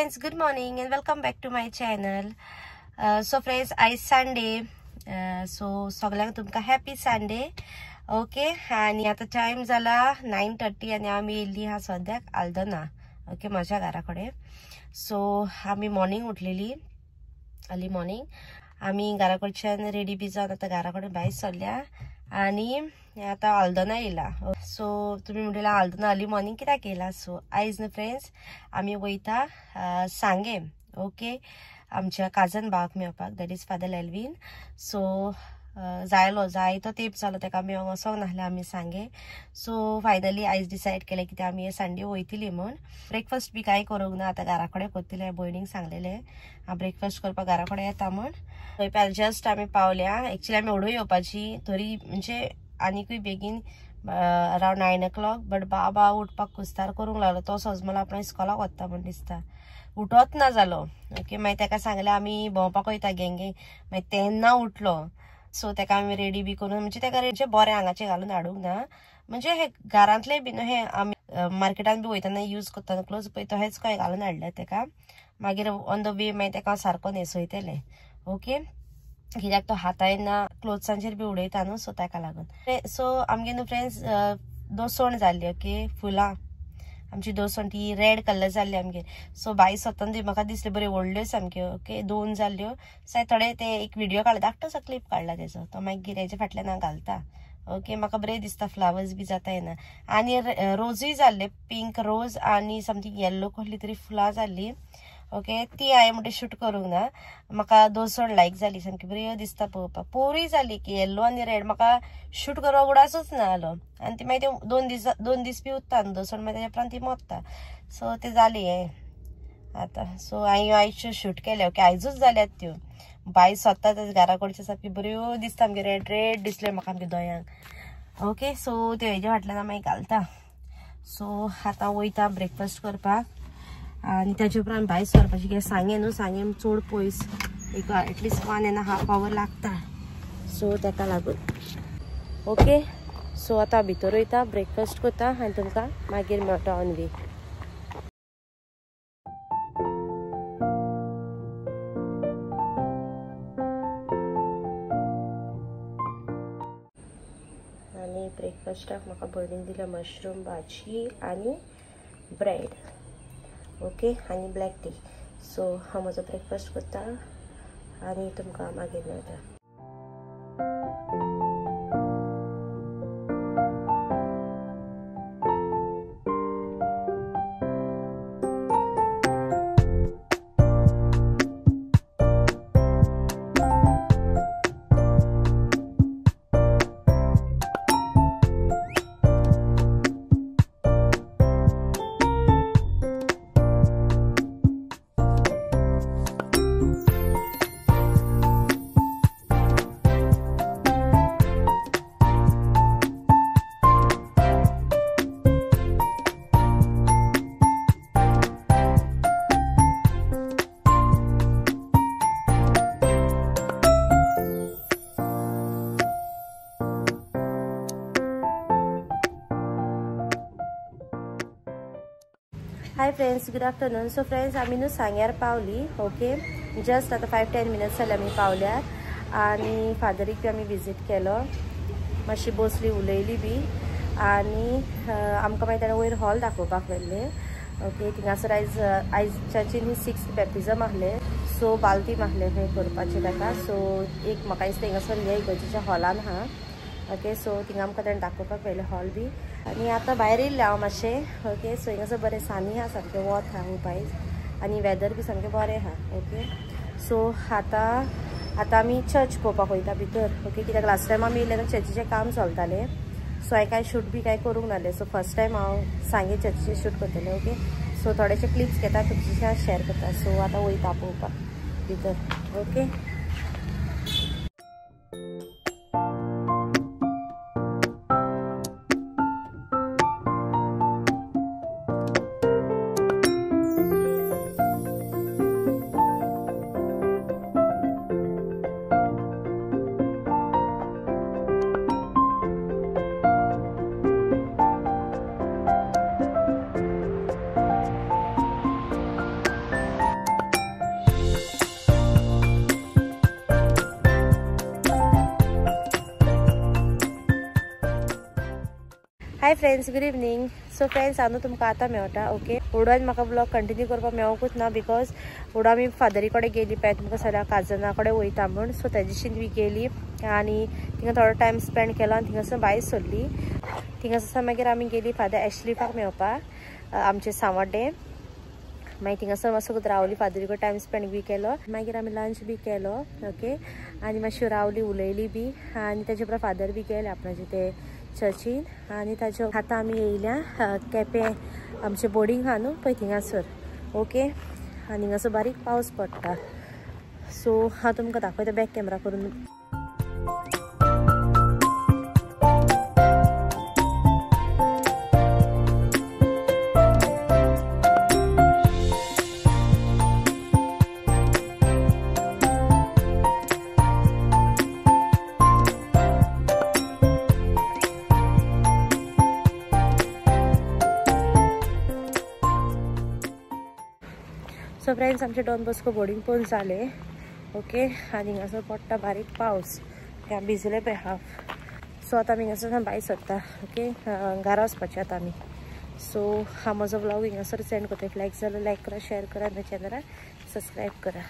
Friends, good morning and welcome back to my channel. So friends, आयज Sunday. So सगळ्यांक तुमकां happy Sunday. Okay, आनी आतां time जाला 9:30 आनी आमी येयल्ली आहा सद्याक आल्दोना. ओके, म्हज्या घरा कडेन. सो आमी मॉर्निंग उठलेली, अर्ली मॉर्निंग आमी घरा कडच्यान रेडी बी जावन आतां घरा कडेन भायर सरल्या आनी आतां आल्दोना येयला. सो तुमी म्हणटले आल्दोना अर्ली मॉर्निंग कित्याक येयला. सो आयज न्हू फ्रेंड्स आमी वयता सांगें. ओके, आमच्या काजन भावाक मेळपाक, that is father Elvin. So जायलो जायतो तेंप जालो तेका मेळोंक वचोंक नासलें आमी सांगें. सो फायनली आयज डिसायड केलें की आमी हे संडे वयतली म्हूण. ब्रेकफास्ट बी कांय करूंक ना, आतां घरा कडेन करतलें. भयणीक सांगलेलें हांव ब्रेकफास्ट करपाक घरा कडेन येता म्हूण. थंय जस्ट आमी पावल्या. एक्चुली आमी ओडूय येवपाची तरी म्हणजे आनीकूय बेगीन अरावंड 9 o'clock, but बाबा उठपाक कुस्तार करूंक लागलो. तो सजमला आपणा इस्कॉलाक वता म्हूण दिसता, उठत ना जालो. ओके, मागीर तेका सांगलें आमी भोंवपाक वयता गेंगे, मागीर तेन्ना उठलो. सो तेका आमी रेडी बी करून, म्हणजे तेका म्हणजे बरें आंगाचें घालून हाडूंक ना, म्हणजे हे घरांतले बी न्हू हे आमी मार्केटान बी वयतना यूज करतना क्लोज पळय तहेच काय घालून हाडले तेका. मागीर ऑन the वे मागीर तेका सारको न्हेसयतलें. ओके, कित्याक तो हाताय ना क्लोथ्सांचेर बी उडयता न्हू, सो तेका लागून. सो आमगे न्हू फ्रेंड्स दोसण जाल्ली. ओके, फुलां आमची दोसण ती रेड कलर जाल्ली आमगेर. सो बाय सोदतना ती म्हाका दिसली बरी व्हडल्यो सामक्यो. ओके, दोन जाल्ल्यो. सो थोडे ते एक व्हिडियो काडला, धाकटोसो क्लिप काडला तेजो, तो मागीर हेजे फाटल्यान हांव घालता. ओके, म्हाका बरें दिसता फ्लावर्स बी जाता येना. आनी रोजूय जाल्ले, पिंक रोज आनी समथींग येल्लो कसली तरी फुलां जाल्ली. ओके, ती हांवें म्हणटा शूट करूंक ना, म्हाका दोसण लायक जाली सामकी बरी दिसता पळोवपाक. पोरूय जाली की येल्लो आनी रेड, म्हाका शूट करपाक उडासूच ना जालो. आनी ती मागीर ते दोन दीस बी उत्ता न्हू दोसण, मागीर तेज्या उपरांत ती मोत्ता. सो ते जाली हें आतां. सो हांवें आयज शूट केलें. ओके, आयजूच जाल्यात त्यो. बाय सोदता घरा कडच्यो सामक्यो बऱ्यो दिसता आमगे, रेड रेड दिसल्यो म्हाका आमगे दोयांक. ओके, सो त्यो हेज्या फाटल्यान मागीर घालता. सो आतां वयता ब्रेकफास्ट करपाक आनी ताजे उपरांत भायर सरपाचें, कित्याक सांगें न्हू, सांगें चड पयस, एक एटलिस्ट 1.5 our लागता. सो ताका लागून. ओके, सो आतां भितर वयता, ब्रेकफास्ट करता आनी तुमकां मागीर मेळटा ऑन वे. आनी ब्रेकफास्टाक म्हाका भयणीन दिल्या मशरूम भाजी आनी ब्रेड. ओके, आनी ब्लॅक टी. सो हांव म्हजो ब्रेकफास्ट करता आनी तुमकां मागीर मेळटा. Hi friends, good afternoon. So friends, आमी न्हू सांग्यार पावली. ओके, जस्ट आतां 5-10 मिनट्स जाले आमी पावल्यार. आनी फादरीक बी आमी विजीट केलो, मातशी बसली उलयली बी. आनी आमकां मागीर ताणें वयर हॉल दाखोवपाक व्हेल्लें. ओके, थिंगासर आयज आयज चर्चीन ही 6 बॅप्टिजम आहलें. सो बालतीम आहलें खंय करपाचें ताका. सो एक म्हाका दिसता हिंगासर हे इगर्जेच्या हॉलान आहा. ओके, सो थिंगा आमकां ताणें दाखोवपाक व्हेलें हॉल बी. आनी आतां भायर येयल्लें हांव मातशें. ओके, सो हिंगासर बरें सानी आहा, सामकें वत आहा खूब आयज आनी वेदर बी सामकें बरें आहा. ओके, सो आतां आतां आमी चर्च पळोवपाक वयता भितर. ओके, कित्याक लास्ट टायम आमी येयल्ले तेन्ना चर्चीचें काम चलतालें. सो हांवें कांय शूट बी कांय करूंक नासलें. सो फर्स्ट टायम हांव सांगें चर्चीचें शूट करतलें. ओके, सो थोडेशे क्लिप्स घेता, तुमचे शेअर करता. सो आतां वयता पळोवपाक भितर. Okay, Hi friends, good evening. So friends, हांव तुमकां आतां मेळटा. ओके, वडवान म्हाका ब्लॉग कंटिन्यू करपाक मेळोंकूच ना because वडा आमी फादरी कडेन गेली पळय तुमकां सगळ्या काजना कडेन वयता म्हूण. सो तेजिशीन बी गेली आनी थिंगा थोडो टायम स्पेंड केलो आनी थिंगासर भायर सरली. थिंगासर मागीर आमी गेली फादर एशलिफाक मेळपाक आमचे सांवड्डे. मागीर थिंगासर मातसो रावली, फादरी कडेन टायम स्पेंड बी केलो. मागीर आमी लंच बी केलो. ओके, आनी मातशी रावली, उलयली बी आनी तेजे उपरांत फादर बी गेले आपणाचे ते चर्चीन. आनी ताज्यो आतां आमी येयल्या केपें आमचे बोर्डींग आहा न्हू पळय थिंगासर. ओके, आनी हिंगासर बारीक पावस पडटा. सो हांव तुमकां दाखयता बॅक कॅमेरा करून. सो फ्रेंड्स, आमचे डॉन बॉस्को बोर्डींग पळोवन जालें. ओके, आनी हिंगासर पडटा बारीक पावस, भिजले पळय हाफ. सो आतां आमी हिंगासर भायर सरता. ओके, घरा वचपाचें आतां आमी. सो हांव म्हजो व्लॉग हिंगासर सेंड करता. लायक जाल्यार लायक करा, शेअर करा आनी चॅनलाक सबस्क्रायब करा.